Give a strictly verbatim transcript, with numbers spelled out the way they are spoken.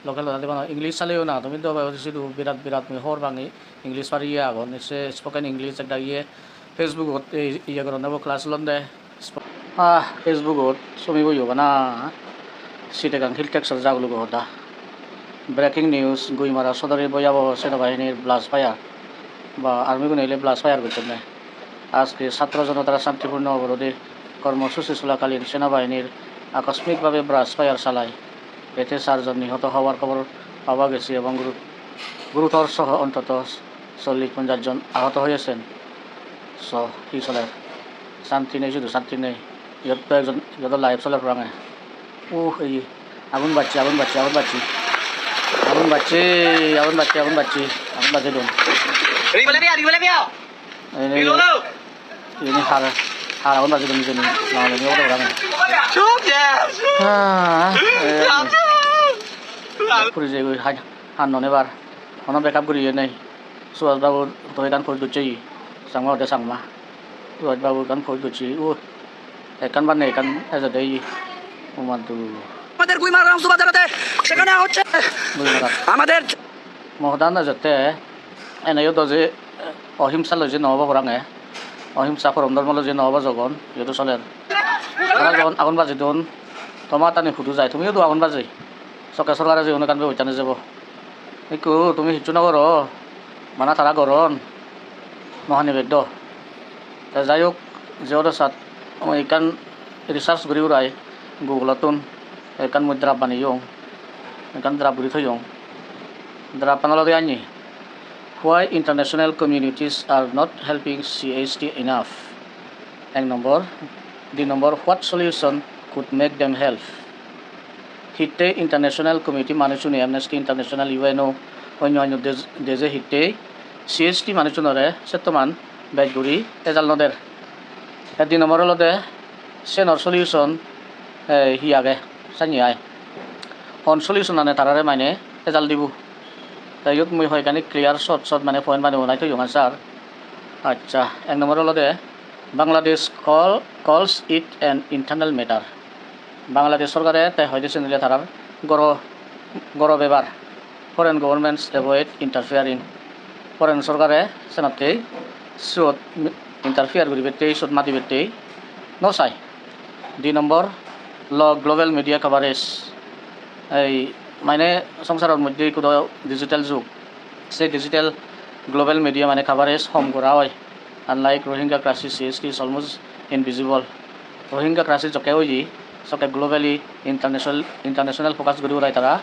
Local dadi bana English saleyo na, tumi do sidu birat birat mui hobor pangi English pariye agon, se spoken English ekdagi Facebook-ot ei iye goronde bo class londe. Ah, Facebook-ot somibo yo bana Chittagong Hill Tracts-or jagulugo hoda. Breaking news, Guimara sodori bhoyabhoho sena bahinir blast fire, ba army gune ile blast fire gocchonne. আজকে ছাত্র জনতার শান্তিপূর্ণ অবরোধে কর্মসূচি চলাকালীন সেনাবাহিনীর আকস্মিকভাবে brush fire চালায়। এতে চারজন নিহত হওয়ার খবর পাওয়া গেছে এবং গুরু-, গুরুতর সহ অন্তত চল্লিশ পঞ্চাশ জন আহত হয়েছেন। So, hi soler? Santi nei, sudu santi nei. Iyot do ekjon, iyot do live soler parapang. Uh, ei, agun bacche, agun bacche, agun bacche. Agun bacche, agun bacche, agun bacche, agun bacche don. Reload, reload, reload. Ei, ei, ei. Ini har, har agun bacche don hijeni. Na, ini obo parapang. Chup, ya, chup. Ah, eh. Puri jeyegoi, hai, han non ebar. Hono backup guriye nei. Suhas babu to ekkan post gocche ye. Changma ode Changma. Suhas babu ekkan post gocche. Uh, ekkan banne ekkan ejede ye. Umantu. আমাদের গুইমারা রামসু বাজারেতে সেখানে হচ্ছে Guimara. আমাদের Mo hodan ejette, eneyo do je ohimsa loi je no obo parapang e. Ohimsa porom dhormo loi je no obo jogon, iyodo soler. Tara jogon agun bajei don, toma tani hudu jai, tumiyo do agun bajei. Sokke sorkare je hono ekkan bebosta nejebo. Ikko tumi hissu no goro, bana tara goron, no hani beddo. Te jai hok, je odo sat, mui ekkan research guri urai Google-ottun ekkan mui draft baneyong, ekkan draft guri thoyong. Draft-an olode anye, Why international communities are not helping C H T enough? Ek nombor, di nombor, what solution could make them help? Hittei international community manuchune, Amnesty International, U N O, onyo onyo dej-, deje hittei C H T manuchunore settoman bej guri ejal no der. Te di nombor olode senor solution, eh, hi age, sanye ai. Hon solution ane tarare mane ejal dibo. Te iyot mui hoyekkani clear short short mane point banei banei thoyong answer. Accha, ek nombor olode Bangladesh call, calls it an internal matter. Bangladesh sorkare te hoide siyen ole tarar goro, goro bebar. Foreign governments avoid interfering. Foreign sorkare senottei siyot interfere guribattei, siyot madibattei no sai. Di nombor, low global media coverage. Ei mane songsaror moddhe ikko do digital jug. Se digital global media mane coverage hom gora oi. Unlike Rohingya crisis, C H T is almost invisible. Rohingya crisis jokke oye, sokke globally international, international focus guri urai tara.